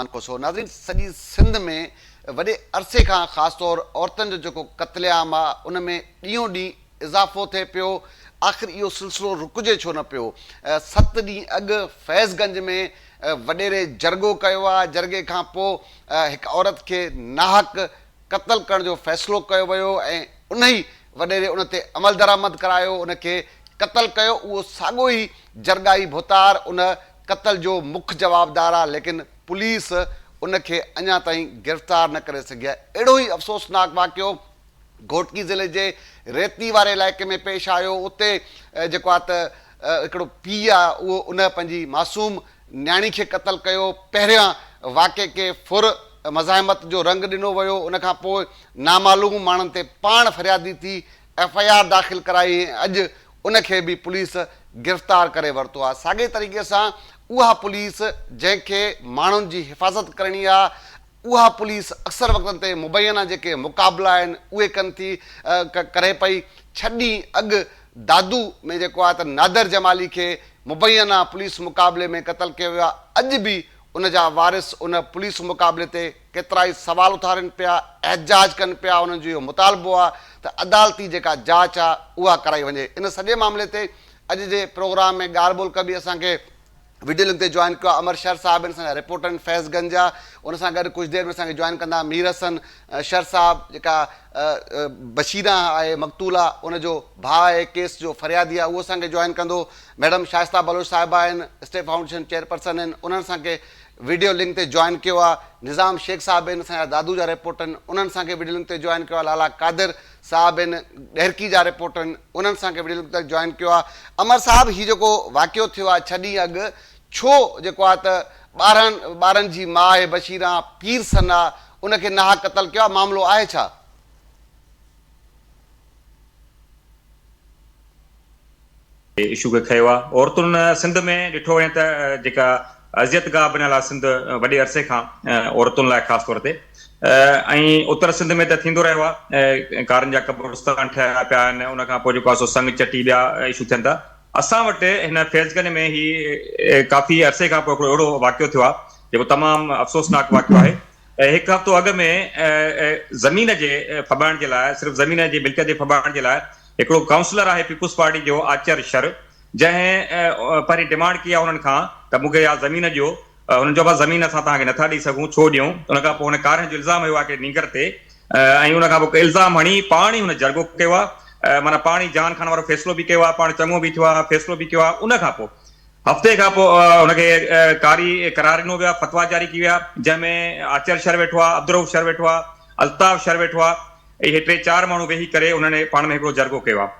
سبحان کوسو. ناظرين سڄي سنڌ ۾ وڏي عرصي کان خاص طور عورتن جو جيڪو قتل عام آ ان ۾ ڏينهون ڏينهن اضافو ٿئي پيو آخر اهو سلسلو رڪجي ڇو نه پيو ست ڏينهن اڳ فيض گنج ۾ وڏيري جرڳو ڪيو آ جرڳي کان پو هڪ عورت کي ناحق قتل ڪرڻ جو فيصلو ڪيو ويو ۽ انهي وڏيري ان تي عملدرآمد ڪرايو ان کي قتل ڪيو اهو ساڳو ئي جرڳائي ڀوتار ان قتل جو مک جوابدار آ ليڪن پوليس ان کي اڃا تائين گرفتار نه ڪري سگهي آهي اهڙو ئي افسوسناڪ واقعو گهوٽڪي ضلعي جي ريتي واري علائقي ۾ پيش آيو اتي جيڪو آ ته هڪڙو پيء آ اهو ان پنهنجي معصوم نياڻي کي قتل ڪيو پهريان واقعي کي ڦر مزاحمت جو رنگ ڏنو ويو ان کان پوء نامعلوم ماڻهن تي پاڻ فريادي ٿي ايف I R داخل ڪرائي ۽ اڄ ان کي به پوليس گرفتار ڪري ورتو آهي ساڳئي طريقي سان اها پوليس جنهن کي ماڻهن جي حفاظت ڪرڻي آهي اها پوليس اڪثر وقتن تي مبينا جيڪي مقابلا آهن اهي ڪن ٿي ڪري پئي ڇهه ڏينهن اڳ دادو ۾ جيڪو آهي ته نادر جمالي کي مبينا پوليس مقابلي ۾ قتل ڪيو ويو آهي اڄ به ان جا وارث ان پوليس مقابلي تي ڪيترائي سوال اٿارين پيا، احتجاج ڪن پيا، انهن جو اهو مطالبو آهي ته عدالتي جيڪا جاچ آهي اها ڪرائي وڃي. ان سڄي معاملي تي اڄ جي پروگرام ۾ ڳالهه ٻولهه ڪبي. اسان کي وڊيو لنڪ تي جوائن ڪيو آهي امر شر صاحب آهن اسان جا رپورٽر آهن فيض گنج جا، ان سان گڏ ڪجهه دير ۾ اسان کي جوائن ڪندا مير حسن شر صاحب جيڪا بشيره آهي مقتوله ان جو ڀاء آهي ڪيس جو فريادي آهي اهو اسان کي جوائن ڪندو. ميڊم شائسته بلوچ صاحبه آهن اسٽيپ فائونڊيشن چيئرپرسن آهن انهن اسان کي وڊيو لنڪ تي جوائن ڪيو آ نظام شيخ صاحب آهن اسان جا دادو جا رپورٽر آهن انهن اسان کي وڊيو لنڪ تي جوائن ڪيو آ لالا قادر صاحب آهن ڏهرڪي جا رپورٽر آهن انهن اسان کي وڊيو لنڪ تي جوائن ڪيو آ امر صاحب هي جيڪو واقعو ٿيو آ ڇهه ڏينهن اڳ ڇو جيڪو آ ته ٻارهن ٻارن جي ماء آهي بشيران پير سن آ ان کي ناحق قتل ڪيو آ معاملو آهي ڇا؟ اشو کي کنيو آهي. عورتن سنڌ ۾ ڏٺو وڃي ته جيڪا اذيت گاهه بنيل آهي سنڌ وڏي عرصي کان عورتن لاء خاص طور تي ۽ اتر سنڌ ۾ ته ٿيندو رهيو آهي ڪارن جا قبرستان ٺهيا پيا آهن ان کان پوء جيڪو آهي سو سڱ چٽي ٻيا اشو ٿين ٿا اسان وٽ هن فيض گنج ۾ هي ڪافي عرصي کان پوء هڪڙو اهڙو واقعو ٿيو آهي جيڪو تمام افسوسناڪ واقعو آهي هڪ هفتو اڳ ۾ زمين جي ڦٻائڻ جي لاء صرف زمين جي ملڪيت جي ڦٻائڻ جي لاء هڪڙو ڪائونسلر آهي پيپلز پارٽي جو آچر شر جنهن پهرين ڊمانڊ ڪئي آهي انهن کان ته مون کي اها زمين ڏيو هنن چيو بس زمين اسان توهان کي نٿا ڏئي سگهون ڇو ڏيون ان کان پوء هن ڪارنهن جو الزام هنيو آهي هڪڙي نينگر تي ۽ ان کان پوء الزام هڻي پاڻ ئي هن جرڳو ڪيو آهي معنيٰ پاڻ ئي جان کڻڻ وارو فيصلو به ڪيو آهي پاڻ چڱو به ٿيو آهي فيصلو به ڪيو آهي ان کان پوء هفتي کان پوء هن کي قاري قرار ڏنو ويو آهي فتويٰ جاري ڪئي وئي آهي جنهن ۾ آچر شر ويٺو آهي عبدالرئوف شر ويٺو آهي الطاف شر ويٺو آهي اهي ٽي چار ماڻهو ويهي ڪري انهن پاڻ ۾ هڪڙو جرڳو ڪيو آهي.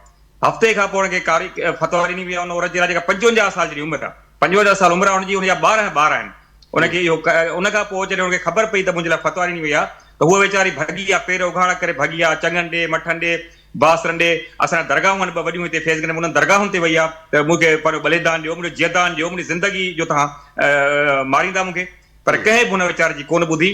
هفتي کان پوء هن کي ڪاري فتويٰ ڏني وئي آهي ان عورت جي لاء جيڪا 55 سال جهڙي عمر آهي. 55 سال عمر آهي هن جي هن جا 12 ٻار آهن. ان کي اهو ان کان پوء جڏهن هن کي خبر پئي ته منهنجي لاء فتويٰ ڏني وئي آهي ته هوء ويچاري ڀڳي آهي پير اگهاڙا ڪري ڀڳي آهي چڱن ڏي مٺن ڏي بااثرن ڏي اسان جا درگاهون آهن ٻه وڏيون هتي فيض گنج ۾ انهن درگاهن تي وئي آهي ته مون کي پنهنجو ٻليدان ڏيو منهنجو جيئدان ڏيو منهنجي زندگي جو توهان ماريندا مون کي پر ڪنهن به هن ويچاري جي ڪونه ٻڌي.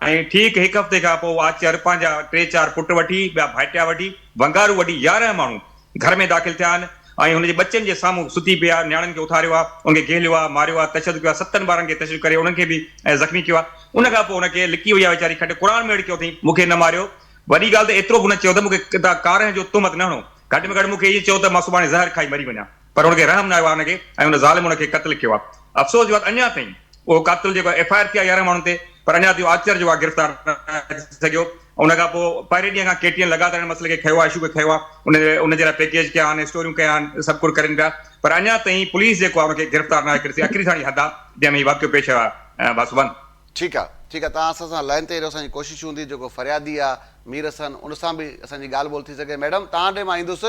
۽ ٺيڪ هڪ هفتي کان پوء آچر پنهنجا ٽي چار پٽ وٺي، ٻيا ڀائٽيا وٺي، ونگارو وڍي 11 ماڻهو گهر ۾ داخل ٿيا آهن ۽ هن جي ٻچن جي سامهون ستي پيا، نياڻين کي اٿاريو آهي، ان کي گهيليو آهي، ماريو آهي، تشدد ڪيو آهي، ستن ٻارن کي تشدد ڪري انهن کي به زخمي ڪيو آهي. ان کان پوء هن کي لڪي وئي آهي ويچاري کٽ قرآن ميڙ ڪيو اٿئين، مون کي نه ماريو. وڏي ڳالهه ته ايترو به هن چيو ته مون کي ڪارنهن جو تهمت نه هڻو، گهٽ ۾ گهٽ مون کي ائين چئو ته مان سڀاڻي زهر کائي مري وڃان. پر هن کي رحم نه آيو آهي هن کي ۽ ان ظالم هن کي قتل ڪيو آهي. افسوس جي بات اڃا تائين اهو قاتل جيڪو ايف I R ٿي آهي 11 ماڻهن تي پر اڃا تائين آچر جيڪو آهي گرفتار نه ٿي سگهيو. ان کان پوء پهرين ڏينهن کان ڪي ٽي اين لڳاتار ان مسئلي کي کنيو آهي اشو کي کنيو آهي ان ان جي لاء پيڪيج ڪيا آهن اسٽوريون ڪيا آهن سڀ ڪجهه ڪرين پيا پر اڃا تائين پوليس جيڪو آهي ان کي گرفتار ناهي ڪري سگهي اکري ساڻي حد آهي جنهن ۾ هي واقعو پيش آيو آهي ڀاسوبان. ٺيڪ آ ٺيڪ آ توهان اسان سان لائين تي ئي رهو اسان جي ڪوشش هوندي جيڪو فريادي آ مير حسن ان سان به اسان جي ڳالهه ٻولهه ٿي سگهي ميڊم توهان ڏي مان ايندس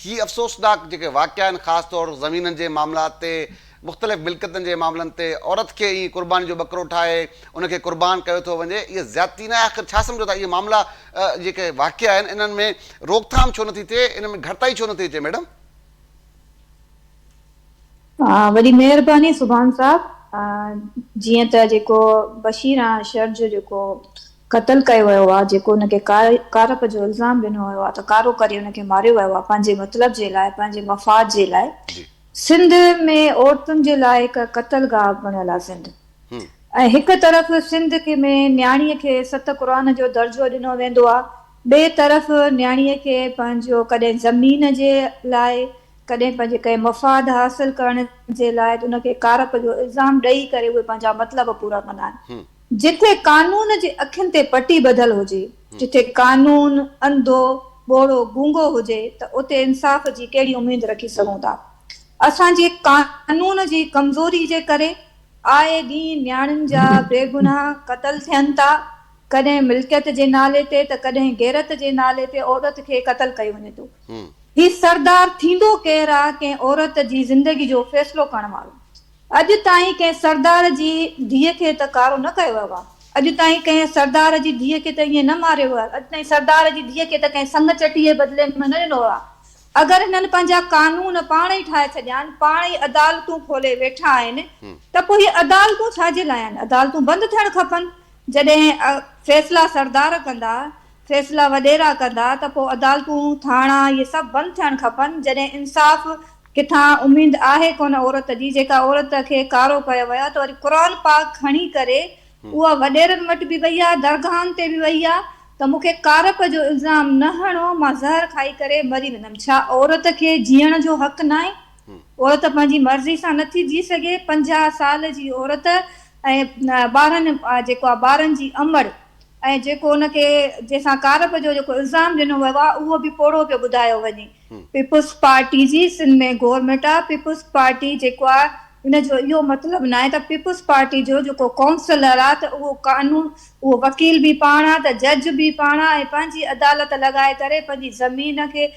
هي افسوسناڪ جيڪي واقعا آهن خاص طور زمينن جي معاملات تي مختلف ملڪيتن جي معاملن تي عورت کي ائين قرباني جو ٻڪرو ٺاهي ان کي قربان ڪيو ٿو وڃي اها زيادتي ناهي آخر ڇا سمجهو ٿا اهي معاملا جيڪي واقعا آهن انهن ۾ روڪٿام ڇو نٿي ٿئي ان ۾ گهٽتائي ڇو نٿي اچي ميڊم. وڏي مهرباني سبحان صاحب جيئن ته جيڪو بشير شر جو جيڪو قتل ڪيو ويو آ جيڪو ان کي ڪارپ جو الزام ڏنو ويو آ ته ڪارو ڪري ان کي ماريو ويو آ پنهنجي مطلب جي لاء پنهنجي مفاد جي لاء سنڌ ۾ عورتن جي لاء هڪ قتل گاهه بڻيل آ سنڌ. ۽ هڪ طرف سنڌ کي ۾ نياڻي کي ست قرآن جو درجو ڏنو ويندو آ ٻئي طرف نياڻي کي پنهنجو ڪڏهن زمين جي لاء ڪڏهن پنهنجي ڪنهن مفاد حاصل ڪرڻ جي لاء ان کي ڪارپ جو الزام ڏئي ڪري اهي پنهنجا مطلب پورا ڪندا آهن. جتي قانون جي اکين تي پٽي ٻڌل هجي، جتي قانون انڌو، ٻوڙو، گونگو هجي ته اتي انصاف جي ڪهڙي اميد رکي سگهون ٿا. اسان جي قانون جي ڪمزوري جي ڪري آئي ڏينهن نياڻين جا بيگناهه قتل ٿين ٿا، ڪڏهن ملڪيت جي نالي تي ته ڪڏهن غيرت جي نالي تي عورت کي قتل ڪيو وڃي ٿو. هي سردار ٿيندو ڪير آ ڪنهن عورت جي زندگي جو فيصلو ڪرڻ وارو؟ اڄ تائين ڪنهن سردار جي ڌيء کي ته ڪارو نه ڪيو ويو آ، اڄ تائين ڪنهن سردار جي ڌيء کي ته ائين نه ماريو ويو آ، اڄ تائين سردار جي ڌيء کي ته ڪنهن سڱ چٽي جي بدلي ۾ نه ڏنو ويو آ. اگر هنن پنهنجا قانون پاڻ ئي ٺاهي ڇڏيا آهن، پاڻ ئي عدالتون کولي ويٺا آهن ته پوء هي عدالتون ڇا جي لاء آهن؟ عدالتون بند ٿيڻ کپن. جڏهن فيصلا سردار ڪندا، فيصلا وڏيرا ڪندا ته پوء عدالتون، ٿاڻا اهي سڀ بند ٿيڻ کپن. جڏهن انصاف ڪٿان اميد آهي ڪونه عورت جي، جيڪا عورت کي ڪارو ڪيو ويو آهي ته وري قرآن پاڪ کڻي ڪري اها وڏيرن وٽ به وئي آهي، درگاهن تي به وئي آهي ته مون کي ڪارپ جو الزام نه هڻو، مان زهر کائي ڪري مري ويندم. ڇا عورت کي جيئڻ جو حق ناهي؟ عورت پنهنجي مرضي سان نٿي جي سگهي؟ 50 سال جي عورت ۽ ٻارن جيڪو آهي ٻارن جي امڙ ۽ جيڪو ان کي جنهن سان ڪارپ جو جيڪو الزام ڏنو ويو آهي اهو به پوڙهو پيو ٻڌايو وڃي. پيپلز پارٽي جي سنڌ ۾ گورنمينٽ آهي، پيپلز پارٽي جيڪو آهي ان جو اهو مطلب ناهي ته پيپلز پارٽي جو جيڪو ڪائونسلر آهي ته اهو قانون اهو وڪيل به پاڻ آهي ته جج به پاڻ آهي ۽ پنهنجي عدالت لڳائي ڪري پنهنجي زمين کي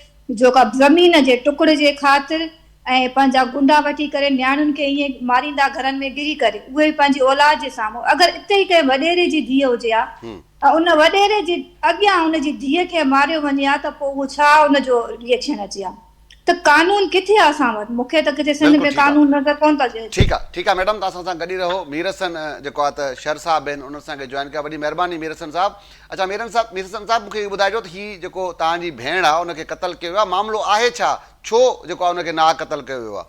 جيڪا زمين جي ٽڪڙ جي خاطر ۽ پنهنجا گنڊا وٺي ڪري نياڻين کي ائين ماريندا گهرن ۾ گهري ڪري اهي به پنهنجي اولاد جي سامهون اگر اتي ئي ڪنهن وڏيري جي ڌيء هجي ها ۽ ان وڏيري جي اڳيان ان جي ڌيء کي ماريو وڃي ها ته پوء اهو ڇا ان جو ريئڪشن اچي ها ته قانون ڪٿي آ اسان وٽ مون کي ته ڪٿي سنڌ بلڪل ۾ ٺيڪ آ قانون نظر ڪونه ٿو اچي. ٺيڪ آ ٺيڪ آ ميڊم توهان اسان سان گڏ ئي رهو مير حسن جيڪو آ ته شر صاحب آهن انهن سان کي جوائن ڪيو وڏي مهرباني مير حسن صاحب اڇا ميرن صاحب مير حسن صاحب مون کي اهو ٻڌائجو ته هي جيڪو توهان جي ڀيڻ آ ان کي قتل ڪيو ويو آ معاملو آهي ڇا ڇو جيڪو آ ان کي ناحق قتل ڪيو ويو آ.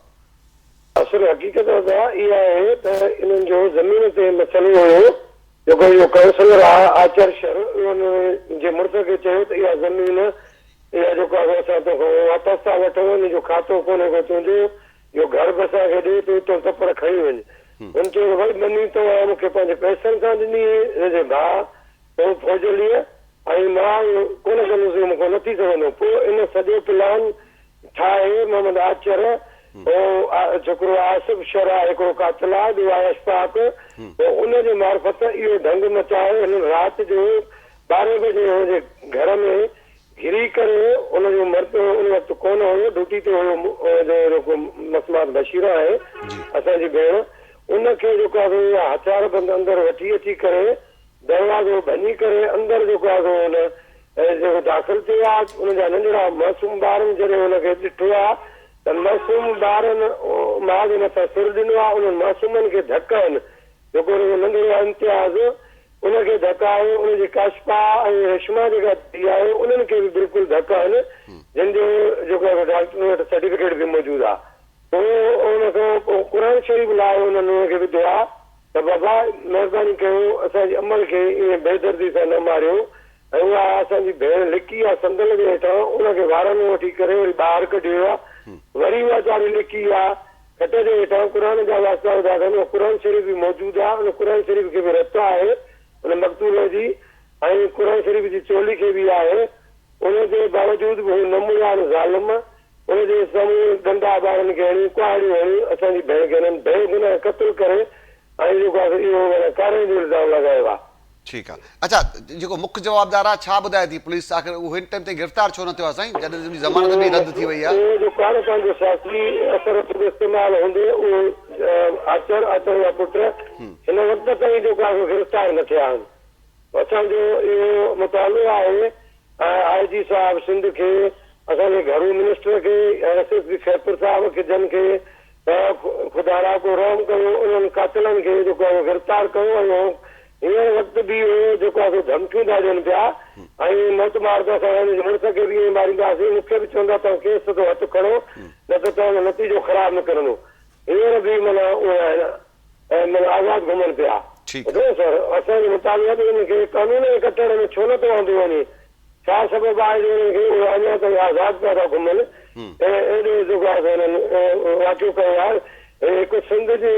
اصل حقيقت ادا اها آهي ته انهن جو زمين تي مسئلو هيو جيڪو اهو ڪائونسلر آ آچر شر اهو ان جي مڙس کي چيو ته اها زمين اها جيڪو آ سو اسان توکان واپس ٿا وٺون ان جو کاتو ڪونهي ڪو تنهنجو اهو گهر به اسان کي ڏي تون اتان تپر کڻي وڃ هن چيو ته ڀائي ٻني توهان مون کي پنهنجي پئسن سان ڏني هئي هن جي ڀاء هو فوجليء ۽ مان اهو ڪونه ڪندس اهو مون کان نه ٿي سگهندو. پوء ان سڄو پلان ٺاهي محمد آچر هو ڇوڪرو آصف شر آهي هڪڙو قاتل آهي ٻيو آهي اشفاق هو ان جي معرفت اهو ڍنگ مچائي هنن رات جو ٻارهين بجي هن جي گهر ۾ گهري ڪري ان جو مرد ان وقت ڪونه هيو ڊيوٽي تي هيو ان جو جيڪو مسمات بشيره آهي اسان جي ڀيڻ ان کي جيڪو آهي سو اها هٿيار بند اندر وٺي اچي ڪري دروازو ڀڃي ڪري اندر جيڪو آهي سو ان جيڪو داخل ٿيو آهي ان جا ننڍڙا معصوم ٻارن جڏهن ان کي ڏٺو آهي ته معصوم ٻارن ماء جي مٿان سر ڏنو آهي انهن معصومن کي ڌڪ آهن جيڪو ان جو ننڍڙو آهي امتياز ان کي ڌڪ آهي ان جي ڪاشفا ۽ ريشما جيڪا ڌيء آهي انهن کي به بلڪل ڌڪ آهن جن جو جيڪو آهي سو ڊاڪٽرن وٽ سرٽيفڪيٽ به موجود آهي پوء ان کان پوء قرآن شريف لاهي انهن ان کي وڌو آ ته بابا مهرباني ڪيو اسان جي امڙ کي ائين بيدردي سان نه ماريو ۽ اها اسان جي ڀيڻ لڪي آ صندل جي هيٺان ان کي وارن ۾ وٺي ڪري وري ٻاهر ڪڍيو آ وري اها ويچاري لڪي آ کٽ جي هيٺان قرآن جا واسطا وڌا اٿن اهو قرآن شريف به موجود آ ان قرآن شريف کي به رت آهي ان مقتول جي ۽ قرآن شريف جي چولي کي به آهي ان جي باوجود به هو نه مڙيا آهن ظالم ان جي سامهون ڏنڊا ٻارن کي هڻي، ڪهاڙيون هڻي اسان جي ڀيڻ کي هنن بي گناهه قتل ڪري ۽ جيڪو آهي سو اهو معنيٰ ڪارين جو الزام لڳايو آهي. ٺيڪ آ اڇا جيڪو مک جوابدار آ ڇا ٻڌائي ٿي پوليس آخر اهو هن ٽائيم تائين گرفتار ڇو نه ٿيو آ سائين جڏهن ته ان جي ضمانت به رد ٿي وئي آ. اهو جو ڪارو پنهنجو سياسي اثر رسوخ استعمال هوندي اهو آچر، آچر جا پٽ هن وقت تائين جيڪو آهي سو گرفتار نه ٿيا آهن. اسان جو اهو مطالعو آهي ۽ آء جي صاحب سنڌ کي اسان جي گهرو منسٽر کي ۽ ايس ايس پي خيرپور صاحب کي جن کي ته خدارا ڪو رحم ڪيو انهن قاتلن کي جيڪو آهي گرفتار ڪيو ۽ هو هينئر وقت به اهو جيڪو آهي سو ڌمڪيون ٿا ڏين پيا ۽ موت مار ته اسان هن جي مڙس کي به ائين مارينداسين مون کي به چوندا توهان ڪيس تي هٿ کڻو نه ته توهان جو نتيجو خراب نڪرندو هينئر به معنيٰ اهي آهن ۽ معنيٰ آزاد گهمن پيا. ٺيڪ. ٻڌو سر اسان جو مطالبو آهي ته انهن کي قانون جي ڪٽهڙي ۾ ڇو نه ٿو آندو وڃي ڇا سبب آهي جو انهن کي اهي اڃا تائين آزاد پيا ٿا گهمن ۽ ايڏو جيڪو آهي سو انهن واقعو ڪيو آهي هي هڪ سنڌ جي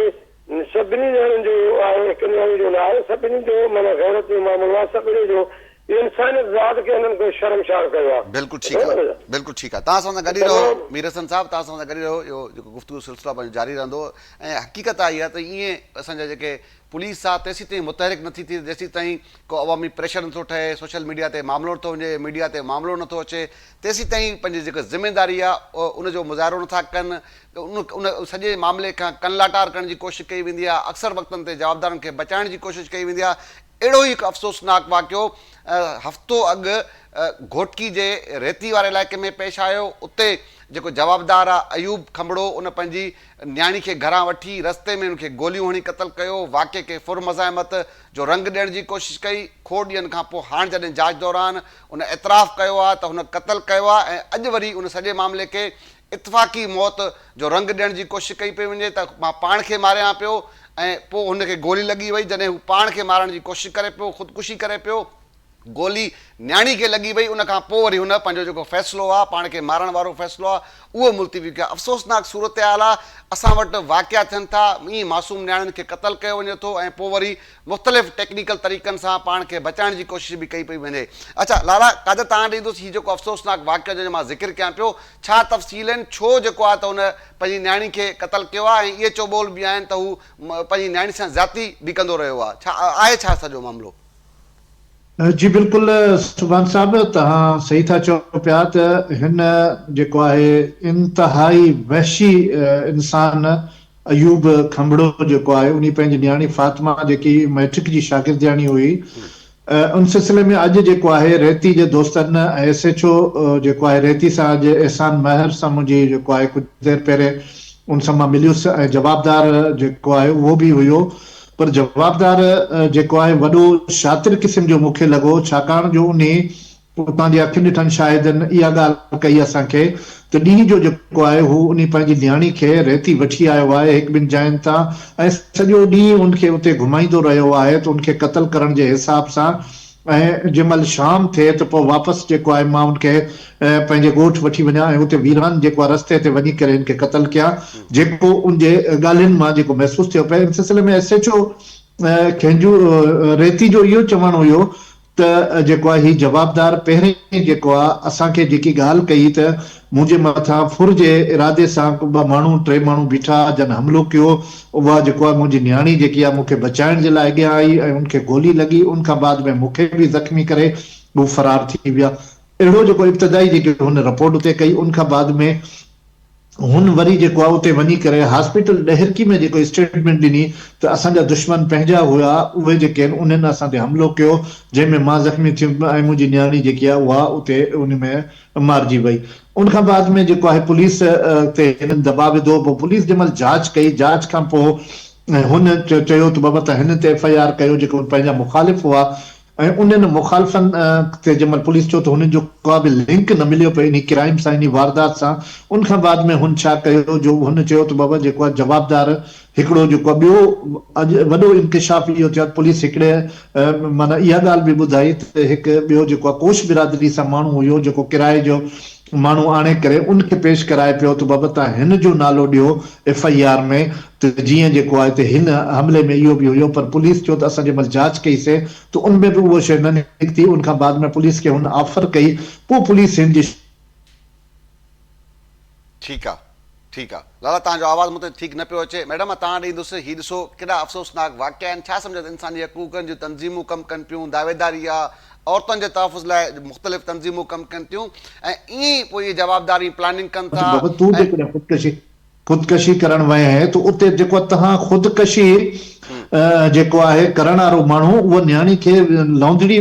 سڀني نياڻين جو آهي هڪ نياڻي جو نه آهي سڀني جو معنيٰ غيرت جو معاملو آهي سڀني جو انسانيت ذات کي هنن ڪو شرمشار ڪيو آهي. بلڪل ٺيڪ آ بلڪل ٺيڪ آ توهان اسان سان گڏ ئي رهو مير حسن صاحب توهان اسان سان گڏ ئي رهو اهو جيڪو گفتگو جو سلسلو آ پنهنجو جاري رهندو ۽ حقيقت آ اها ته ائين اسان جا جيڪي پوليس آ تيسين تائين متحرڪ نٿي ٿئي جيسين تائين ڪو عوامي پريشر نٿو ٺهي سوشل ميڊيا تي معاملو نٿو وڃي ميڊيا تي معاملو نٿو اچي تيسين تائين پنهنجي جيڪا ذميداري آ ان جو مظاهرو نٿا ڪن ان ان سڄي معاملي کان ڪن لاٽار ڪرڻ جي ڪوشش ڪئي ويندي آ اڪثر وقتن تي جوابدارن کي بچائڻ جي ڪوشش ڪئي ويندي آ اهڙو ئي هڪ افسوسناڪ واقعو هفتو اڳ گهوٽڪي جي ريتي واري علائقي ۾ پيش آيو، اتي جيڪو جوابدار آ ايوب کنڀڙو ان پنهنجي نياڻي کي گهران وٺي رستي ۾ ان کي گوليون هڻي قتل ڪيو، واقعي کي ڦر مزاحمت جو رنگ ڏيڻ جي ڪوشش ڪئي، کوڙ ڏينهن کان پوء هاڻ جڏهن جاچ دوران ان اعتراف ڪيو آ ته هن قتل ڪيو آ ۽ اڄ وري ان سڄي معاملي کي اتفاقي موت جو رنگ ڏيڻ جي ڪوشش ڪئي پئي وڃي ته مان پاڻ کي ماريان پيو ۽ پوء هن کي گولي لڳي وئي جڏهن هو پاڻ کي مارڻ جي ڪوشش ڪري پيو خودڪشي ڪري پيو گولي نياڻي کي لڳي وئي ان کان پوء وري هن پنهنجو جيڪو فيصلو آ پاڻ کي مارڻ وارو فيصلو آ اهو ملتوي ڪيو افسوسناڪ صورتحال آ اسان وٽ واقعا ٿين ٿا ائين معصوم نياڻين کي قتل ڪيو وڃي ٿو ۽ پوء وري مختلف ٽيڪنيڪل طريقن سان پاڻ کي بچائڻ جي ڪوشش به ڪئي پئي وڃي. اڇا لالا قادر توهان ڏي ايندس هي جيڪو افسوسناڪ واقعو جنهن جو مان ذڪر ڪيان پيو ڇا تفصيل آهن ڇو جيڪو آهي ته هن پنهنجي نياڻي کي قتل ڪيو آهي ۽ اهي چوٻول به آهن ته هو پنهنجي نياڻي سان زيادتي به ڪندو رهيو آهي ڇا آهي ڇا سڄو معاملو. جي بلڪل سبحان صاحب توهان صحيح ٿا چئو پيا ته هن جيڪو آهي انتهائي وحشي انسان ايوب کنڀڙو جيڪو آهي انهي پنهنجي نياڻي فاطمه جيڪي مئٽرڪ جي شاگردياڻي هئي ان سلسلي ۾ اڄ جيڪو آهي ريتي جي دوستن ۽ ايس ايڇ او جيڪو آهي ريتي سان اڄ احسان مهر سان منهنجي جيڪو آهي ڪجهه دير پهرين ان سان مان مليس ۽ جوابدار جيڪو آهي اهو به هيو پر جوابدار جيڪو آهي وڏو شاطر قسم جو مون کي لڳو ڇاڪاڻ جو انهي اتان جي اکين ڏٺن شاهدن اها ڳالهه ڪئي اسان کي ته ڏينهن جو جيڪو آهي هو انهي پنهنجي نياڻي کي ريتي وٺي آيو آهي هڪ ٻن جاين تان ۽ سڄو ڏينهن ان کي اتي گهمائيندو رهيو آهي ته ان کي قتل ڪرڻ جي حساب سان ۽ جنهن مهل شام ٿئي ته پوء واپس جيڪو آهي مان ان کي پنهنجي ڳوٺ وٺي وڃان ۽ اتي ويران جيڪو آهي رستي تي وڃي ڪري ان کي قتل ڪيان جيڪو ان جي ڳالهين مان جيڪو محسوس ٿيو پئي ان سلسلي ۾ ايس ايڇ او کهنجو ريتي جو اهو چوڻ هيو ته جيڪو آهي هي جوابدار پهرين جيڪو آهي اسان کي جيڪي ڳالهه ڪئي ته منهنجي مٿان ڦر جي ارادي سان ٻه ماڻهو ٽي ماڻهو بيٺا جن حملو ڪيو اها جيڪو آهي منهنجي نياڻي جيڪي آهي مون کي بچائڻ جي لاء اڳيان آئي ۽ ان کي گولي لڳي ان کان بعد ۾ مون کي به زخمي ڪري هو فرار ٿي ويا اهڙو جيڪو ابتدائي جيڪي هن رپورٽ اتي ڪئي ان کان بعد ۾ هن وري جيڪو آهي اتي وڃي ڪري هاسپيٽل ڏهرڪي ۾ جيڪو اسٽيٽمينٽ ڏني ته اسان جا دشمن پنهنجا هيا اهي جيڪي آهن انهن اسان تي حملو ڪيو جنهن ۾ مان زخمي ٿيم ۽ منهنجي نياڻي جيڪي آهي اها اتي ان ۾ مارجي وئي ان کان بعد ۾ جيڪو آهي پوليس تي هنن دٻاء وڌو پوء پوليس جنهن مهل جاچ ڪئي جاچ کان پوء هن چيو ته بابا ته هن تي ايف I R ڪيو جيڪو پنهنجا مخالف هئا ۽ انهن مخالفن تي جنهن مهل پوليس چيو ته هنن جو ڪا به لنڪ نه مليو پئي انهي ڪرائيم سان انهي واردات سان ان کان بعد ۾ هن ڇا ڪيو جو هن چيو ته بابا جيڪو آهي جوابدار هڪڙو جيڪو آهي ٻيو اڄ وڏو انڪشاف اهو ٿيو آهي پوليس هڪڙي معنيٰ اها ڳالهه به ٻڌائي ته هڪ ٻيو جيڪو آهي ڪوش برادري سان ماڻهو هيو جيڪو ڪرائي جو ماڻهو آڻي ڪري ان کي پيش ڪرائي پيو ته بابا تان هن جو نالو ڏيو ايف I R ۾ ته جيئن جيڪو آهي ته هن حملي ۾ اهو به هيو پر پوليس چيو ته اسان جنهن مهل جاچ ڪئي سي ته ان ۾ به اهو شيء نه نڪتي ان کان بعد ۾ پوليس کي هن آفر ڪئي پوء پوليس هن جي ٺيڪ آ ٺيڪ آ لالا توهان جو آواز مون تي ٺيڪ نه پيو اچي ميڊم مان توهان ڏي ايندس هي ڏسو ڪيڏا افسوسناڪ واقعا آهن ڇا سمجهو ته انساني حقوقن جون تنظيمون ڪم ڪن پيون دعويداري آ عورتن جي تحفظ لاء مختلف تنظيمون ڪم ڪن ٿيون ۽ ائين ئي پوء اهي جوابدار ائين پلاننگ ڪن ٿا بابا تون ۽ جيڪڏهن خودڪشي خودڪشي ڪرڻ وئين هين ته اتي جيڪو تهان خودڪشي جيڪو آهي ڪرڻ وارو ماڻهو اهو نياڻي کي لوندڙي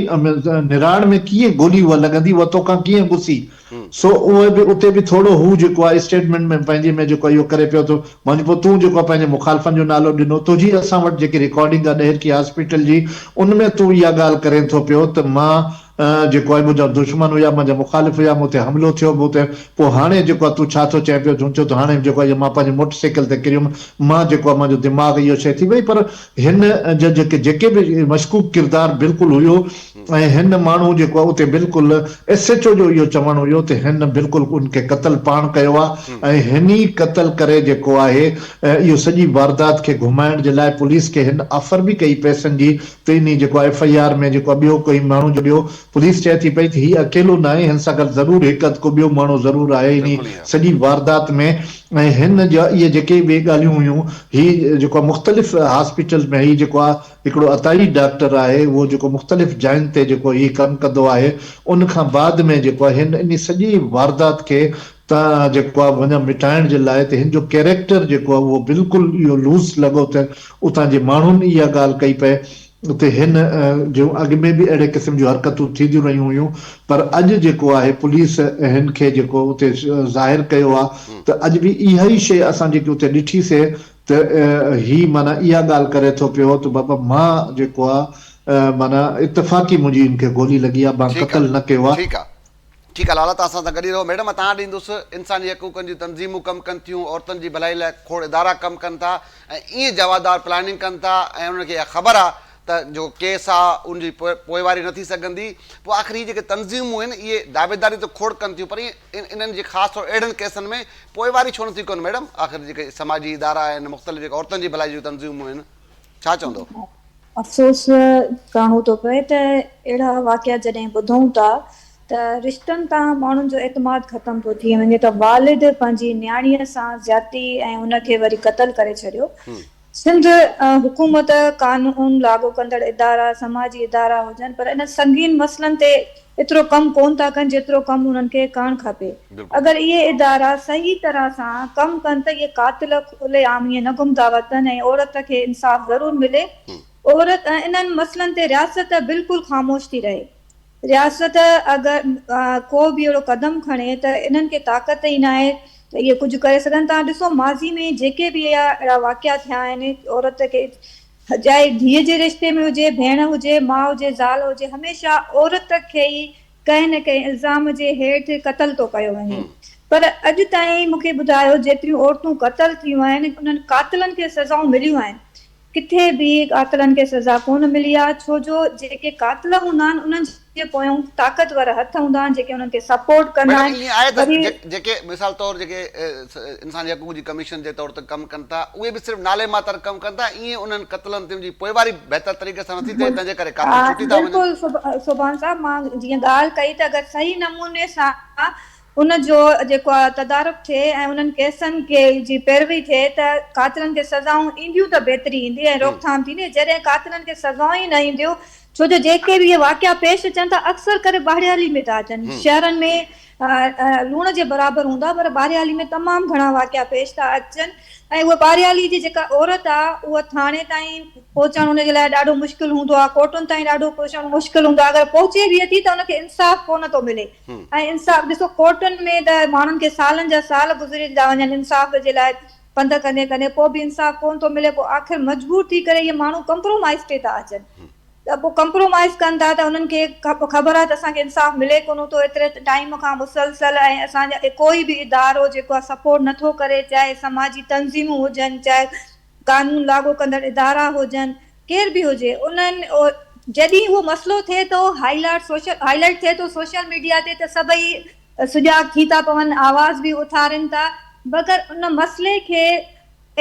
نراڙ ۾ ڪيئن گولي اها لڳندي اها توکان ڪيئن گسي. سو اهي به اتي به ٿورو هو جيڪو آهي اسٽيٽمينٽ ۾ پنهنجي ۾ جيڪو آهي اهو ڪري پيو ته مانجو پوء تون جيڪو آهي پنهنجي مخالفن جو نالو ڏنو تنهنجي اسان وٽ جيڪي رڪارڊنگ آهي ڏهرڪي هاسپيٽل جي ان ۾ تون اها ڳالهه ڪرين ٿو پيو ته مان جيڪو آهي منهنجا دشمن هيا منهنجا مخالف هيا مون تي حملو ٿيو مون تي پوء هاڻي جيڪو آهي تون ڇا ٿو چئين پيو هن چيو ته هاڻي جيڪو آهي مان پنهنجي موٽر سائيڪل تي ڪريم مان جيڪو آهي منهنجو دماغ اهو شيء ٿي وئي پر هن جا جيڪي جيڪي به مشڪوڪ ڪردار بلڪل هيو ۽ هن ماڻهو جيڪو آهي اتي بلڪل ايس ايڇ او جو اهو چوڻ هيو ته هن بلڪل ان کي قتل پاڻ ڪيو آهي ۽ هن ئي قتل ڪري جيڪو آهي اهو سڄي واردات کي گهمائڻ جي لاء پوليس کي هن آفر به ڪئي پئسن جي ته انهي جيڪو آهي ايف I R ۾ جيڪو آهي ٻيو ڪوئي ماڻهو جو ڏيو پوليس چئي ٿي پئي ته هي اڪيلو ناهي هن سان گڏ ضرور هڪ اڌ ڪو ٻيو ماڻهو ضرور آهي انهي سڄي واردات ۾ ۽ هن جا اهي جيڪي به ڳالهيون هيون هي جيڪو آهي مختلف هاسپيٽلز ۾ هي جيڪو آهي هڪڙو عطائي ڊاڪٽر آهي اهو جيڪو مختلف جاين تي جيڪو هي ڪم ڪندو آهي ان کان بعد ۾ جيڪو آهي هن انهي سڄي واردات کي تان جيڪو آهي وڃان مٽائڻ جي لاء ته هن جو ڪيريڪٽر جيڪو آهي اهو بلڪل اهو لوز لڳو ته اتان جي ماڻهن اها ڳالهه ڪئي پئي ته هن جون اڳ ۾ به اهڙي قسم جون حرڪتون ٿينديون رهيون هيون پر اڄ جيڪو آهي پوليس هن کي جيڪو اتي ظاهر ڪيو آهي ته اڄ به اها ئي شيء اسان جيڪي اتي ڏٺي سي ته هي معنيٰ اها ڳالهه ڪري ٿو پيو ته بابا مان جيڪو آ معنيٰ اتفاقي منهنجي هن کي گولي لڳي آ مان قتل نه ڪيو آ. ٺيڪ آ ٺيڪ آ لالا توهان اسان سان گڏ ئي رهو ميڊم مان توهان ڏي ايندس انساني حقوقن جون تنظيمون ڪم ڪن ٿيون عورتن جي ڀلائي لاء کوڙ ادارا ڪم ڪن ٿا ۽ ائين جوابدار پلاننگ ڪن ٿا ۽ انهن کي اها خبر آ ته جيڪو ڪيس آ ان جي پوئواري نه ٿي سگهندي پوء آخر هي جيڪي تنظيمون آهن اهي دعويداري ته کوڙ ڪن ٿيون پر انهن جي خاص طور اهڙن ڪيسن ۾ پوئواري ڇو نٿيون ڪن ميڊم آخر جيڪي سماجي ادارا آهن مختلف جيڪي عورتن جي ڀلائي جون تنظيمون آهن ڇا چوندو؟ افسوس ڪرڻو ٿو پئي ته اهڙا واقعا جڏهن ٻڌون ٿا ته رشتن تان ماڻهن جو اعتماد ختم ٿو ٿي وڃي ته والد پنهنجي نياڻيء سان زيادتي ۽ ان کي وري قتل ڪري ڇڏيو سنڌ حڪومت، قانون لاڳو ڪندڙ ادارا، سماجي ادارا هجن پر انهن سنگين مسئلن تي ايترو ڪم ڪونه ٿا ڪن جيترو ڪم انهن کي ڪرڻ کپي. اگر اهي ادارا صحيح طرح سان ڪم ڪن ته اهي قاتل کلي عام ائين نه گهمندا وتن ۽ عورت کي انصاف ضرور ملي. عورت انهن مسئلن تي رياست بلڪل خاموش ٿي رهي. رياست اگر ڪو به اهڙو قدم کڻي ته انهن کي طاقت ئي ناهي ته اهي ڪجهه ڪري سگهن. توهان ڏسو ماضي ۾ جيڪي به اهڙا واقعا ٿيا آهن عورت کي چاهي ڌيء جي رشتي ۾ هجي، ڀيڻ هجي، ماء هجي، زال هجي هميشه عورت کي ئي ڪنهن نه ڪنهن الزام جي هيٺ قتل ٿو ڪيو وڃي پر اڄ تائين مون کي ٻڌايو جيتريون عورتون قتل ٿيون آهن انهن قاتلن کي سزائون مليون آهن ڪٿي به قاتلن کي سزا ڪونه ملي آ ڇو جو جيڪي قاتل هوندا آهن انهن جي پويون طاقتور هٿ هوندا آهن جيڪي انهن کي سپورٽ ڪندا ميڊم آهن ائين آهي ته وري جيڪي مثال طور جيڪي انساني حقوق جي ڪميشن جي طور تي ڪم ڪن ٿا اهي به صرف نالي ماتر ڪم ڪن ٿا ائين انهن قتلن تي جي پوئواري بهتر طريقي سان نٿي ٿئي تنهن جي ڪري قاتل ڇٽي ٿا وڃن. بلڪل سبحان صاحب مان جيئن ڳالهه ڪئي ته اگر صحيح نموني سان ان جو جيڪو آ تدارڪ ٿئي ۽ انهن ڪيسن کي جي پيروي ٿئي ته قاتلن کي سزائون اينديون ته بهتري ايندي ۽ روڪٿام ٿيندي جڏهن قاتلن کي سزائون ئي نه اينديون ڇو جو جيڪي به اهي واقعا پيش اچن ٿا اڪثر ڪري ٻاهريالي ۾ ٿا اچن شهرن ۾ لوڻ جي برابر هوندا پر ٻاهريالي ۾ تمام گهڻا واقعا پيش ٿا اچن ۽ اهي ٻاهريالي جي جيڪا عورت آ اها ٿاڻي تائين پهچڻ ان جي لاء ڏاڍو مشڪل هوندو آ ڪورٽن تائين ڏاڍو پهچڻ مشڪل هوندو آ اگر پهچي به ٿي ته ان کي انصاف ڪونه ٿو ملي ۽ انصاف ڏسو ڪورٽن ۾ ته ماڻهن کي سالن جا سال گذري ٿا وڃن انصاف جي لاء پنڌ ڪندي ڪندي پوء به انصاف ڪونه ٿو ملي پوء آخر مجبور ٿي ڪري اهي ماڻهو ڪمپرومائز تي ٿا اچن ته پوء ڪمپرومائز ڪن ٿا ته انهن کي خبر آهي ته اسان کي انصاف ملي ڪونه ٿو ايتري ٽائيم کان مسلسل ۽ اسان جا ڪوئي به ادارو جيڪو آهي سپورٽ نٿو ڪري چاهي سماجي تنظيمون هجن چاهي قانون لاڳو ڪندڙ ادارا هجن ڪير به هجي انهن جڏهن اهو مسئلو ٿئي ٿو هائي لائٽ سوشل هائي لائٽ ٿئي ٿو سوشل ميڊيا تي ته سڀئي سجاڳ ٿي ٿا پون آواز به اٿارين ٿا مگر ان مسئلي کي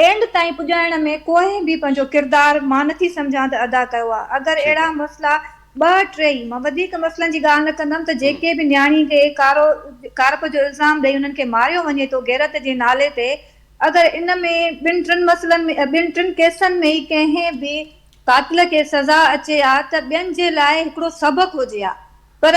اينڊ تائين پڄائڻ ۾ ڪوئي به پنهنجو ڪردار مان نٿي سمجهان ته ادا ڪيو آهي اگر اهڙا مسئلا ٻه ٽي ئي مان وڌيڪ مسئلن جي ڳالهه نه ڪندم ته جيڪي به نياڻي کي ڪارو ڪارپ جو الزام ڏئي انهن کي ماريو وڃي ٿو غيرت جي نالي تي اگر ان ۾ ٻن ٽن مسئلن ۾ ٻن ٽن ڪيسن ۾ ئي ڪنهن به قاتل کي سزا اچي ها ته ٻين جي لاء هڪڙو سبق هجي ها پر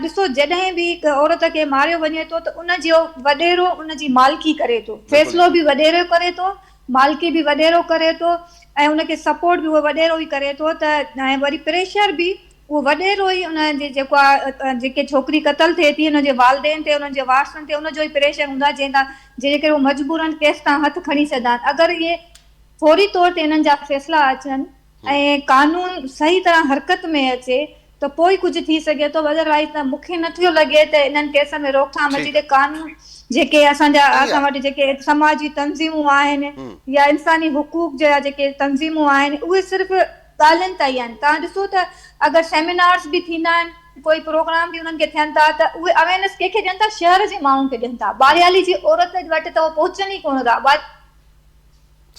ڏسو جڏهن به هڪ عورت کي ماريو وڃي ٿو ته ان جو وڏيرو ان جي مالڪي ڪري ٿو فيصلو به وڏيرو ڪري ٿو مالڪي به وڏيرو ڪري ٿو ۽ ان کي سپورٽ به اهو وڏيرو ئي ڪري ٿو ته ۽ وري پريشر به اهو وڏيرو ئي ان جي جيڪو آ جيڪي ڇوڪري قتل ٿئي ٿي ان جي والدين تي انهن جي وارثن تي ان جو ئي پريشر هوندو آهي جنهن تان جنهن جي ڪري هو مجبورن ڪيس تان هٿ کڻي ڇڏندا آهن اگر اهي فوري طور تي انهن جا فيصلا اچن ۽ قانون صحيح طرح حرڪت ۾ اچي ته پوء ئي ڪجهه ٿي سگهي ٿو ادر وائيز ته مون کي نه ٿيو لڳي ته انهن ڪيسن ۾ روڪٿام اچي ته قانون جيڪي اسان جا اسان وٽ جيڪي سماجي تنظيمون آهن يا انساني حقوق جا جيڪي تنظيمون آهن اهي صرف ڳالهين تائين آهن توهان ڏسو ته اگر سيمينارز به ٿيندا آهن ڪوئي پروگرام به انهن کي ٿين ٿا ته اهي اويرنيس ڪنهن کي ڏين ٿا شهر جي ماڻهن کي ڏين ٿا ٻاريالي جي عورت وٽ ته اهي پهچن ئي ڪونه ٿا ٻار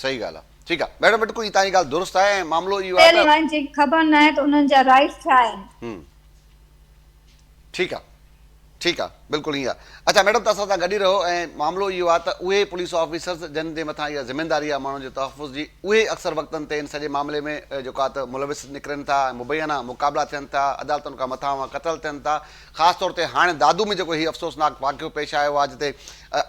صحيح ڳالهه آهي ٺيڪ آهي ميڊم بلڪل هي توهان جي ڳالهه درست آهي ۽ معاملو اهو آهي ته آهن جنهن کي خبر ناهي ته انهن جا رائيٽس ڇا آهن. ٺيڪ آ ٺيڪ آ بلڪل ائين آ اڇا ميڊم ته اسان سان گڏ ئي رهو ۽ معاملو اهو آ ته اهي پوليس آفيسرز جن جي مٿان اها ذميداري آ ماڻهن جي تحفظ جي اهي اڪثر وقتن تي ان سڄي معاملي ۾ جيڪو آ ته ملوث نڪرن ٿا ۽ مبينا مقابلا ٿين ٿا عدالتن کان مٿانهون قتل ٿين ٿا خاص طور تي هاڻي دادو ۾ جيڪو هي افسوسناڪ واقعو پيش آيو آ جتي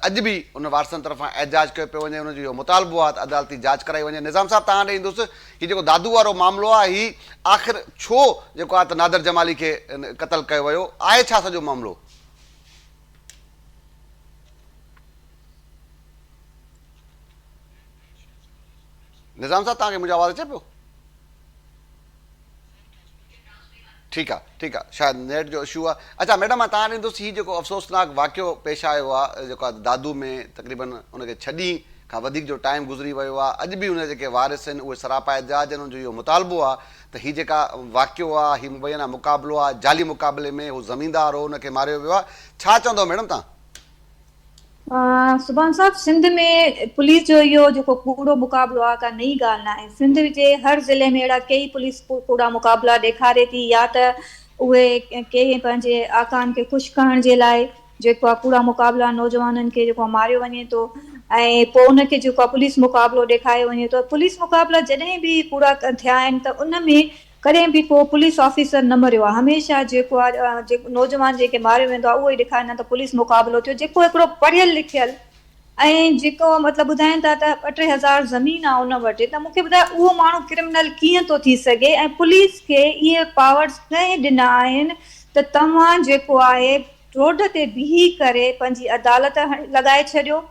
اڄ به ان وارثن طرفان احتجاج ڪيو پيو وڃي انهن جو اهو مطالبو آ ته عدالتي جاچ ڪرائي وڃي نظام صاحب توهان ڏي ايندس هي جيڪو دادو وارو معاملو آهي هي آخر ڇو جيڪو آهي ته نادر جمالي کي قتل ڪيو ويو آهي ڇا سڄو معاملو؟ نظام صاحب توهان کي منهنجو آواز اچي پيو؟ ٺيڪ آ ٺيڪ آ شايد نيٽ جو اشو آ اڇا ميڊم مان توهان ڏيندس هي جيڪو افسوسناڪ واقعو پيش آيو آ جيڪو آ دادو ۾ تقريبن ان کي ڇهه ڏينهن کان وڌيڪ جو ٽائيم گذري ويو آ اڄ به ان جا جيڪي وارث آهن اهي سراپا احتجاج آهن ان جو اهو مطالبو آ ته هي جيڪا واقعو آ هي مبينا مقابلو آ جعلي مقابلي ۾ هو زميندار هو ان کي ماريو ويو آ ڇا چوندو ميڊم توهان؟ سبحان صاحب سنڌ ۾ پوليس جو اهو جيڪو ڪوڙو مقابلو آهي ڪا نئين ڳالهه ناهي سنڌ جي هر ضلعي ۾ اهڙا ڪيئي پوليس ڪوڙا مقابلا ڏيکاري ٿي يا ته اهي ڪيئي پنهنجي آقائن کي خوش ڪرڻ جي لاء جيڪو آهي ڪوڙا مقابلا نوجوانن کي جيڪو آهي ماريو وڃي ٿو ۽ پوء ان کي جيڪو آهي پوليس مقابلو ڏيکاريو وڃي ٿو پوليس مقابلا جڏهن به ڪوڙا ٿيا آهن ته ان ۾ ڪڏهن به ڪو پوليس آفيسر نه مريو آهي هميشه جيڪو آهي نوجوان جنهن کي ماريو ويندو آهي اهو ئي ڏيکاريندا آهن ته پوليس مقابلو ٿيو جيڪو هڪڙو پڙهيل لکيل ۽ جيڪو مطلب ٻڌائين ٿا ته ٻه ٽي هزار زمين آهي ان وٽ ته مون کي ٻڌايو اهو ماڻهو ڪرمنل ڪيئن ٿو ٿي سگهي ۽ پوليس کي اهي پاورز ڪنهن ڏنا آهن ته توهان جيڪو آهي روڊ تي بيهي ڪري پنهنجي عدالت لڳائي ڇڏيو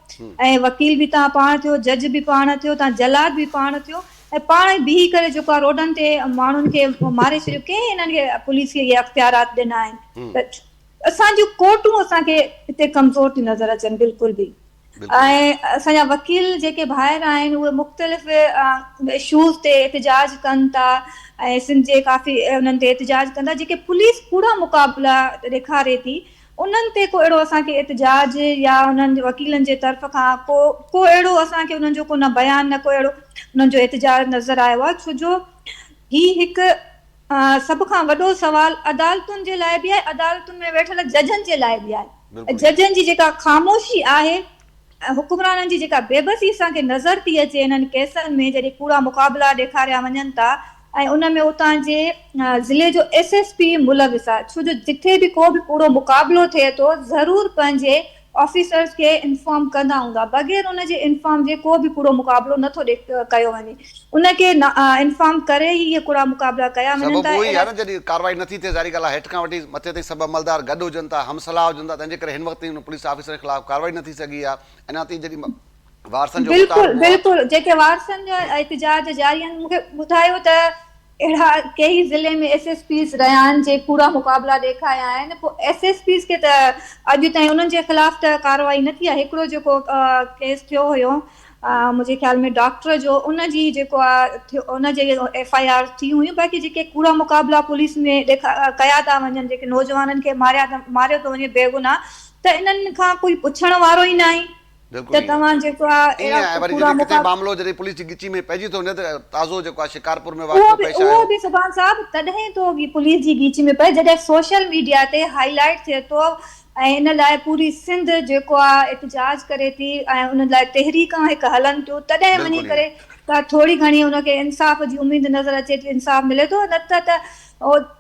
۽ وڪيل به توهان پاڻ ٿيو جج به پاڻ ٿيو توهان جلاد به پاڻ ٿيو ۽ پاڻ ئي بيهي ڪري جيڪو آهي روڊن تي ماڻهن کي ماري ڇڏيو ڪنهن انهن کي پوليس کي اهي اختيارات ڏنا آهن ته اسان جون ڪورٽون اسان کي هتي ڪمزور ٿيون نظر اچن بلڪل به ۽ اسان جا وڪيل جيڪي ڀائر آهن اهي مختلف اشوز تي احتجاج ڪن ٿا ۽ سنڌ جي ڪافي انهن تي احتجاج ڪن ٿا جيڪي پوليس ڪوڙا مقابلا ڏيکاري ٿي انهن تي ڪو اهڙو اسان کي احتجاج يا انهن وڪيلن جي طرف کان ڪو ڪو اهڙو اسان کي انهن جو ڪو نه بيان نه ڪو اهڙو انهن جو احتجاج نظر آيو آهي ڇو جو هي هڪ سڀ کان وڏو سوال عدالتن جي لاء به آهي عدالتن ۾ ويٺل ججن جي لاء به آهي ججن جي جيڪا خاموشي آهي ۽ حڪمرانن جي جيڪا بيبسي اسان کي نظر ٿي اچي انهن ڪيسن ۾ جڏهن ڪوڙا مقابلا ڏيکاريا وڃن ٿا ۽ ان ۾ اتان جي ضلعي جو ايس ايس پي ملوث آهي ڇو جو جٿي به ڪو به ڪوڙو مقابلو ٿئي ٿو ضرور پنهنجي آفيسرز کي انفارم ڪندا هوندا بغير ان جي انفارم جي ڪو به ڪوڙو مقابلو نه ٿو ڪيو وڃي ان کي انفارم ڪري ئي اهي ڪوڙا مقابلا ڪيا وڃن سبب ٿا اهو ئي اهڙا آهي نه جڏهن ڪارروائي نه ٿي ٿئي ظاهري ڳالهه آهي هيٺ کان وٺي مٿي تائين سڀ عملدار گڏ هجن ٿا هم صلاح هجن ٿا تنهن جي ڪري هن وقت تائين ان پوليس آفيسرن خلاف ڪارروائي نه ٿي سگهي آهي اڃا تائين جڏهن وارثن جو بلڪل مطالبو آهي. بلڪل جيڪي وارثن جا احتجاج جاري آهن مون کي ٻڌايو ته اهڙا ڪيئي ضلعي ۾ ايس ايس پيز رهيا آهن جي ڪوڙا مقابلا ڏيکاريا آهن پوء ايس ايس پيز کي ته اڄ تائين انهن جي خلاف ته ڪارروائي نه ٿي آهي هڪڙو جيڪو ڪيس ٿيو هيو منهنجي خيال ۾ ڊاڪٽر جو ان جي جيڪو آهي ٿيو ان جي ايف I R ٿي هيون باقي جيڪي ڪوڙا مقابلا پوليس ۾ ڏيکا ڪيا ٿا وڃن جيڪي نوجوانن کي ماريا ماريو ٿو وڃي بيگناهه ته انهن کان ڪوئي پڇڻ وارو ئي ناهي بلڪل ته ائين توهان جيڪو آ ائين اهڙا آهي وري ڪوڙا جڏهن ڪٿي مقابلا. معاملو جڏهن پوليس جي ڳچي ۾ پئجي ٿو وڃي ته تازو جيڪو آهي شڪارپور ۾ اهو واقعو به پيش اهو آيو. به سبحان صاحب تڏهن ٿو پوليس جي ڳچي ۾ پئي جڏهن سوشل ميڊيا تي هائي لائيٽ ٿئي ٿو ۽ ان لاء پوري سنڌ جيڪو آ احتجاج ڪري ٿي ۽ ان لاء تحريڪان هڪ هلن ٿيون تڏهن وڃي بلڪل ڪري ائين. ڪا ٿوري گهڻي ان کي انصاف جي اميد نظر اچي ٿي انصاف ملي ٿو نه ته ته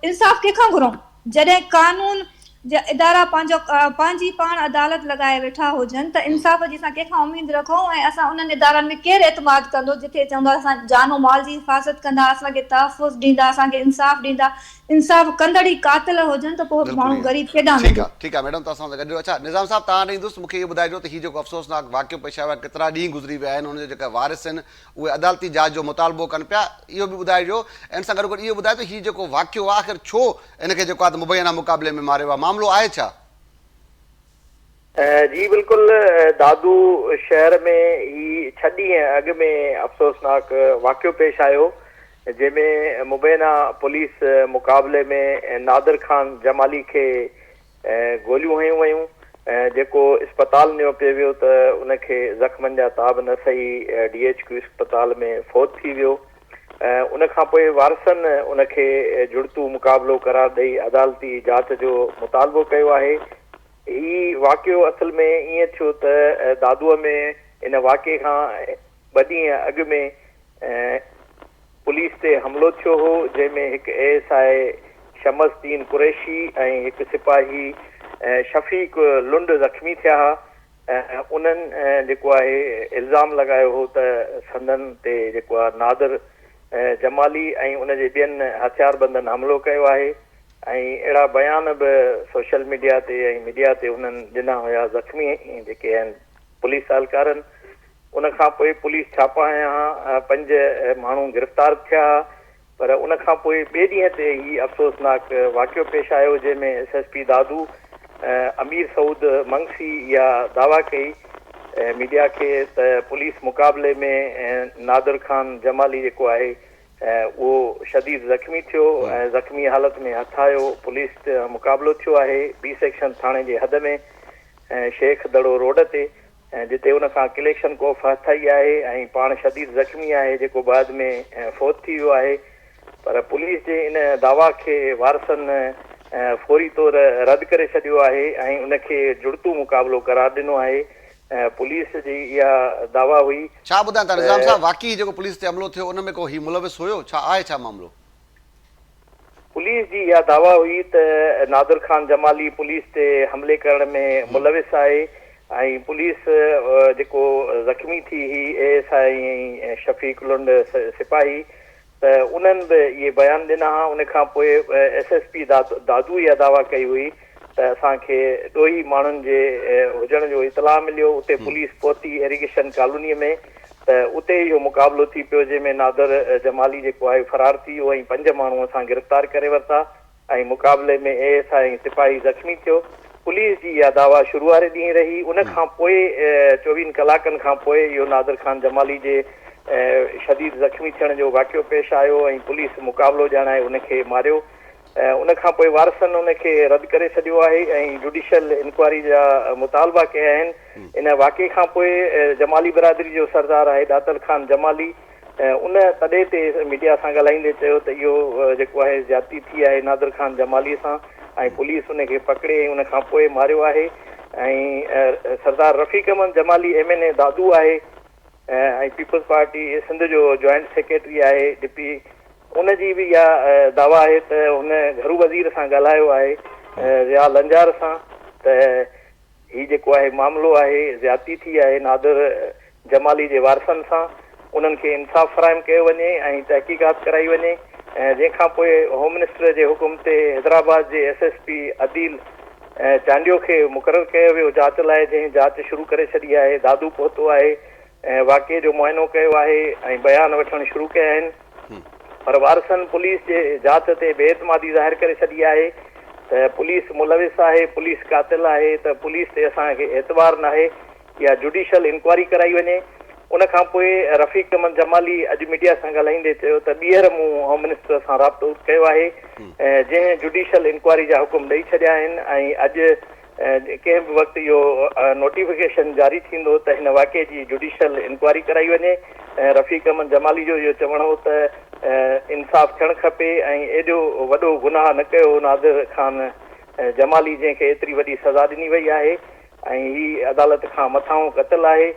انصاف ڪنهن کان گهرون. جڏهن قانون جا ادارا پنهنجو پنهنجي پاڻ عدالت لڳائي ويٺا هجن ته انصاف جي اسان ڪنهن کان اميد رکون ۽ اسان انهن ادارن ۾ ڪير اعتماد ڪندو جتي چوندا اسان جان و مال جي حفاظت ڪندا اسان کي تحفظ ڏيندا اسان کي انصاف ڏيندا انصاف ڪندڙ ئي قاتل هجن ته پوء بلڪل ماڻهو ائين غريب ڪيڏانهن ٺيڪ ويندو. آ ٺيڪ آ ميڊم توهان سان گڏ اڇا نظام صاحب توهان ڏي ايندس مونکي اهو ٻڌائجو ته هي جيڪو افسوسناڪ واقعو پيش آيو آهي ڪيترا ڏينهن گذري ويا آهن ان جا جيڪا وارث آهن اهي عدالتي جاچ جو مطالبو ڪن پيا اهو به ٻڌائجو ۽ ان سان گڏوگڏ اهو ٻڌايو ته هي جيڪو واقعو آهي آخر ڇو ان کي جيڪو آهي ته مبينا مقابلي ۾ ماريو آهي معاملو آهي ڇا؟ جي بلڪل دادو شهر ۾ هي ڇهه ڏينهن اڳ ۾ افسوسناڪ واقعو پيش آيو جنهن ۾ مبينا پوليس مقابلي ۾ نادر خان جمالي کي گوليون هنيون ويون جيڪو اسپتال نيو پئي ويو ته ان کي زخمن جا تاب نه سهي ڊي ايڇ ڪيو اسپتال ۾ فوت ٿي ويو ان کان پوء وارثن ان کي جڙتو مقابلو قرار ڏئي عدالتي جاچ جو مطالبو ڪيو آهي. هي واقعو اصل ۾ ائين ٿيو ته دادوء ۾ ان واقعي کان ٻه ڏينهن اڳ ۾ پوليس تي حملو ٿيو هو، جنهن ۾ هڪ A S I Shams Uddin Qureshi ۽ هڪ سپاهي شفيق لنڊ زخمي ٿيا ها. انهن جيڪو آهي الزام لڳايو هو ته سندن تي جيڪو آهي نادر جمالي ۽ ان جي ٻين هٿياربندن حملو ڪيو آهي ۽ اهڙا بيان به سوشل ميڊيا تي ۽ ميڊيا تي انهن ڏنا هيا. زخمي جيڪي آهن پوليس اهلڪارن ان کان پوء پوليس ڇاپا هنيا ها، پنج ماڻهو گرفتار به ٿيا ها پر ان کان پوء ٻئي ڏينهن تي هي افسوسناڪ واقعو پيش آيو جنهن ۾ S S P Dadu Amir Saud Mangsi اها دعويٰ ڪئي ميڊيا کي ته پوليس مقابلي ۾ نادر خان جمالي جيڪو آهي اهو شديد زخمي ٿيو ۽ زخمي حالت ۾ هٿ آيو پوليس مقابلو ٿيو آهي بي سيڪشن ٿاڻي جي حد ۾ شيخ دڙو روڊ تي ۽ جتي ان کان ڪليڪشن ڪوف هٿ آئي آهي ۽ پاڻ شديد زخمي آهي جيڪو بعد ۾ فوت ٿي ويو آهي پر پوليس جي ان دعويٰ کي وارثن فوري طور رد ڪري ڇڏيو آهي ۽ ان کي جڙتو مقابلو قرار ڏنو آهي پوليس جي اها دعويٰ هئي ڇا ٻڌائين ٿا نظام ته. صاحب واقعي جيڪو پوليس تي حملو ٿيو ان ۾ ڪو هي ملوث هيو ڇا آهي ڇا معاملو؟ پوليس جي اها دعويٰ هئي ته نادر خان جمالي پوليس تي حملي ڪرڻ ۾ ملوث آهي ۽ پوليس جيڪو زخمي ٿي هئي اي ايس I ۽ شفيق لنڊ سپاهي ته انهن به اهي بيان ڏنا ها ان کان پوء ايس ايس پي دادو اها دعويٰ ڪئي هئي ته اسان کي ڏوهي ماڻهن جي هجڻ جو اطلاع مليو اتي پوليس پهتي ايريگيشن ڪالوني ۾ ته اتي اهو مقابلو ٿي پيو جنهن ۾ نادر جمالي جيڪو آهي فرار ٿي ويو ۽ پنج ماڻهو اسان گرفتار ڪري ورتا ۽ مقابلي ۾ اي ايس I ۽ سپاهي زخمي ٿيو. پوليس جي اها دعويٰ شروع واري ڏينهن رهي ان کان پوء چوويهن ڪلاڪن کان پوء اهو نادر خان جمالي جي شديد زخمي ٿيڻ جو واقعو پيش آيو ۽ پوليس مقابلو ڄاڻائي ان کي ماريو. ان کان پوء وارثن ان کي رد ڪري ڇڏيو آهي ۽ جوڊيشل انڪوائري جا مطالبا ڪيا آهن. ان واقعي کان پوء جمالي برادري جو سردار آهي ڏاتل خان جمالي ان تڏي تي ميڊيا سان ڳالهائيندي چيو ته اهو جيڪو آهي زيادتي ٿي آهي نادر خان جمالي سان ۽ پوليس ان کي پڪڙي ۽ ان کان پوء ماريو آهي ۽ Sardar Rafiq Ahmed Jamali M N A Dadu آهي. ۽ پيپلز پارٽي سنڌ جو جوائنٽ سيڪريٽري آهي ڊپٽي ان جي به اها دعويٰ آهي ته هن گهرو وزير سان ڳالهايو آهي ضياء لنجار سان ته هي جيڪو آهي معاملو آهي زيادتي ٿي آهي نادر جمالي جي وارثن سان انهن کي انصاف فراهم ڪيو وڃي ۽ تحقيقات ڪرائي وڃي جنهن کان پوء هوم منسٽر جي حڪم تي حيدرآباد جي S S P Adeel Chandio کي مقرر ڪيو ويو جاچ لاء جنهن جاچ شروع ڪري ڇڏي آهي دادو پهتو آهي ۽ واقعي جو معائنو ڪيو آهي ۽ بيان وٺڻ شروع ڪيا آهن پر وارثن پوليس جي جاچ تي بي اعتمادي ظاهر ڪري ڇڏي آهي ته پوليس ملوث آهي پوليس قاتل آهي ته پوليس تي اسان کي اعتبار ناهي يا جوڊيشل انڪوائري ڪرائي وڃي. ان کان پوء رفيق احمد جمالي اڄ ميڊيا سان ڳالهائيندي چيو ته ٻيهر مون هوم منسٽر سان رابطو ڪيو آهي جنهن جوڊيشل انڪوائري جا حڪم ڏئي ڇڏيا آهن ۽ اڄ ڪنهن به وقت اهو نوٽيفڪيشن جاري ٿيندو ته هن واقعي جي جوڊيشل انڪوائري ڪرائي وڃي. رفيق احمد جمالي جو اهو چوڻ هو ته انصاف ٿيڻ کپي ۽ ايڏو وڏو گناهه نه ڪيو هو نادر خان جمالي جنهن کي ايتري وڏي سزا ڏني وئي آهي. ۽ هي عدالت کان مٿانهون قتل آهي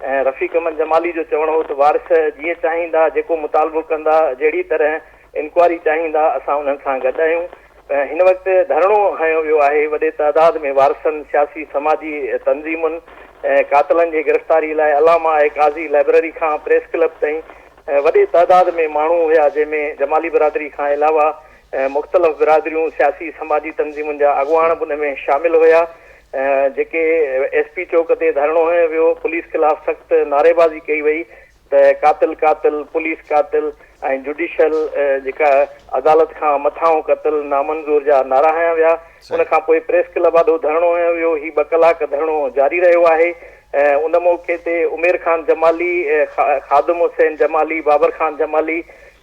۽ رفيق احمد جمالي جو چوڻ هو ته وارث جيئن چاهيندا جيڪو مطالبو ڪندا جهڙي طرح انڪوائري چاهيندا اسان انهن سان گڏ آهيون هن وقت ڌرڻو هنيو ويو آهي وڏي تعداد ۾ وارثن سياسي سماجي تنظيمن قاتلن جي گرفتاري لاء علامه آء قاضي لائبرري کان پريس ڪلب تائين وڏي تعداد ۾ ماڻهو هيا جنهن ۾ جمالي برادري کان علاوه مختلف برادريون، سياسي سماجي تنظيمن جا اڳواڻ به ان ۾ شامل هيا، جيڪي ايس پي چوڪ تي ڌرڻو هنيو ويو، پوليس خلاف سخت نعريبازي ڪئي وئي ته قاتل قاتل، پوليس قاتل ۽ جوڊيشل جيڪا عدالت کان مٿانهون قتل نامنظور جا نعرا هنيا ويا، ان کان پوء پريس ڪلب آڏو ڌرڻو هنيو ويو، هي ٻه ڪلاڪ ڌرڻو جاري رهيو آهي، ان موقعي تي عمير خان جمالي، خادم حسين جمالي، بابر خان جمالي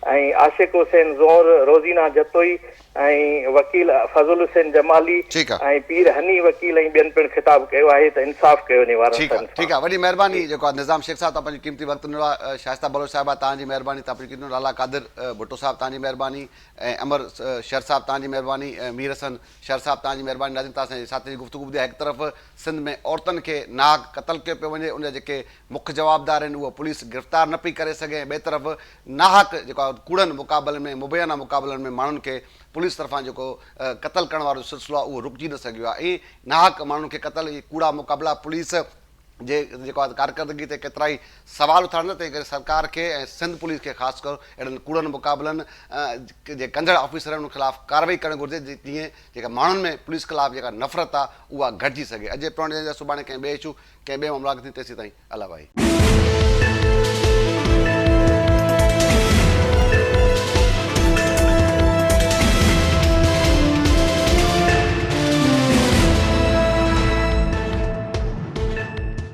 ۽ عاشق حسين زئور، روزينا جتوئي ۽ وڪيل فضل حسين جمالي ٺيڪ آ. ۽ پير هني وڪيل ۽ ٻين پڻ خطاب ڪيو آهي ته انصاف ڪيو وڃي وارن ٺيڪ آ سان. ٺيڪ آ وڏي مهرباني جيڪو آ نظام شيخ صاحب توهان پنهنجو قيمتي وقت ڏنو آ شائسته بلوچ صاحبه توهان جي مهرباني توهان پنهنجو قيمتي لالا قادر ڀٽو صاحب توهان جي مهرباني ۽ امر شر صاحب توهان جي مهرباني ۽ مير حسن شر صاحب توهان جي مهرباني ناظرين توهان اسان جي ساٿين جي گفتگو ٻڌي آ هڪ طرف سنڌ ۾ عورتن کي ناحق قتل ڪيو پيو وڃي ان جا جيڪي مک جوابدار آهن اهو پوليس گرفتار نه پئي ڪري سگهي ۽ ٻئي طرف ناحق جيڪو آهي ڪوڙن مقابلن ۾ مبينا مقابلن ۾ ماڻهن کي پوليس طرفان جيڪو قتل ڪرڻ وارو سلسلو آهي اهو رڪجي نه سگهيو آهي ۽ ناحق ماڻهن کي قتل اهي ڪوڙا مقابلا پوليس جي جيڪو آهي ڪارڪردگي تي ڪيترائي سوال اٿارن ٿا تنهن ڪري سرڪار کي ۽ سنڌ پوليس کي خاص ڪر اهڙن ڪوڙن مقابلن جي ڪندڙ آفيسرن خلاف ڪارروائي ڪرڻ گهرجي جيئن جيڪا ماڻهن ۾ پوليس خلاف جيڪا نفرت آهي اها گهٽجي سگهي اڄ جي پروگرام سڀاڻي ڪنهن ٻئي اشو ڪنهن ٻئي معاملات تي تيسين تائين الله ڀائي.